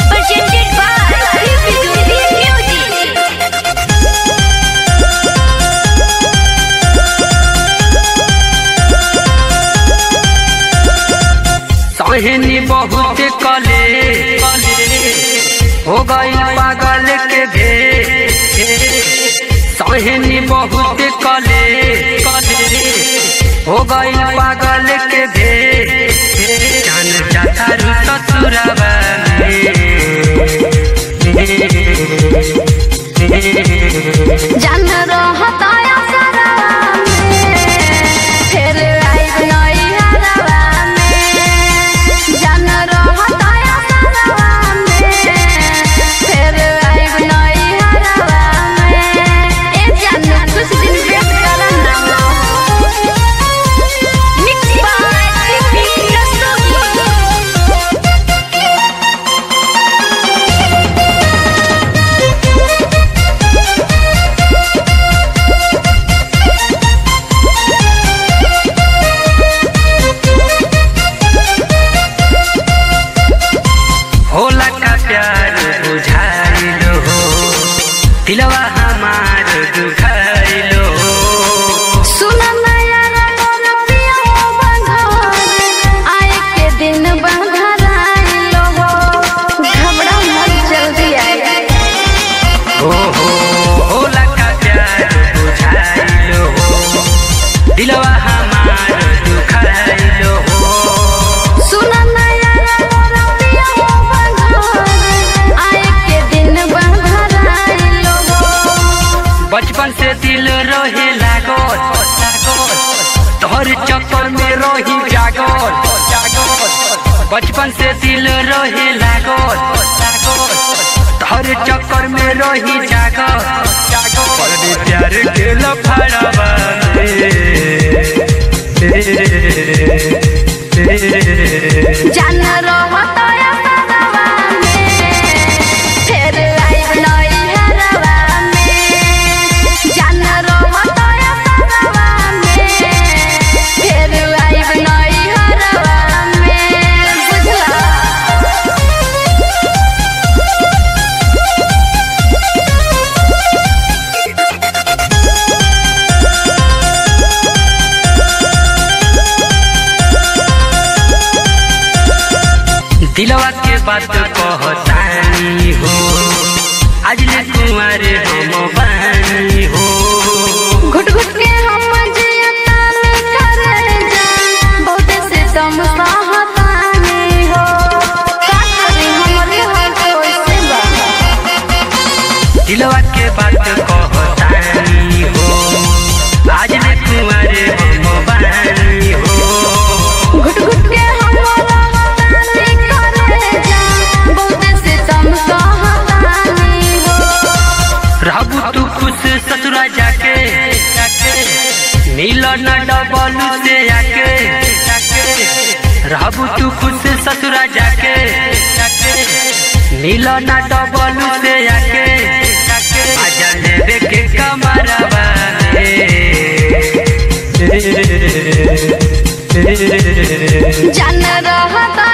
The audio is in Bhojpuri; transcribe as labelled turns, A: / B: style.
A: Presented by Beauty Music.
B: सहनी बहुत कले हो गई पागल के भे। सहनी बहुत कले हो गई पागल के भे। जान जाता रू ससुरवा
A: जान रहता असरवा में, फिर आइब नैहरवा में। जान रहता असरवा में, फिर आइब नैहरवा में। ए जान कुछ दिन वेट कर ना। Mix by PP Rastogi.
B: होला का प्यार बुझाइलो हो, दिलवा हमार दुखाइलो हो।
A: सुन नया मोर पिया बंधर, आए के दिन बंधर आइलो हो। घबरा मत जल्दी आए।
B: हो हो होला का प्यार बुझाइलो हो, दिलवा हमार दुखाइलो हो।
A: सुन नया मोर पिया बंधर, आए के दिन बंधर आइलो हो।
B: बचपन से दिल रहे लागल, तोहर चक्कर में रही जागल। बचपन से दिल रहे लागल, तोहर चक्कर में रही जागल। बड़े प्यार के लफड़वा
A: जान रहता असरवा में, फिर आइब नैहरवा में। जान रहता असरवा में, फिर आइब नैहरवा में। बुझला।
B: दिलवा के बात कहतानी हो, आज ले कुंवर हम बानी हो।
A: घुट घुट के हम जियतान करे जा, बहुते से तुम सहतानी हो। का करी हमरे हाल तो ऐसे बा।
B: दिलवा के बात कहतानी हो, आज ले कुंवर हम बानी हो।
A: घुट घुट के हम रहतानी करे जा, बहुते से तुम सहतानी हो।
B: रहबू तू खुश ससुरा जाके, मिलो न डबल से आके। रहबू तू खुश ससुरा जाके, मिलो न डबल से आके। आजा लेवे के कमरवा
A: जान रहता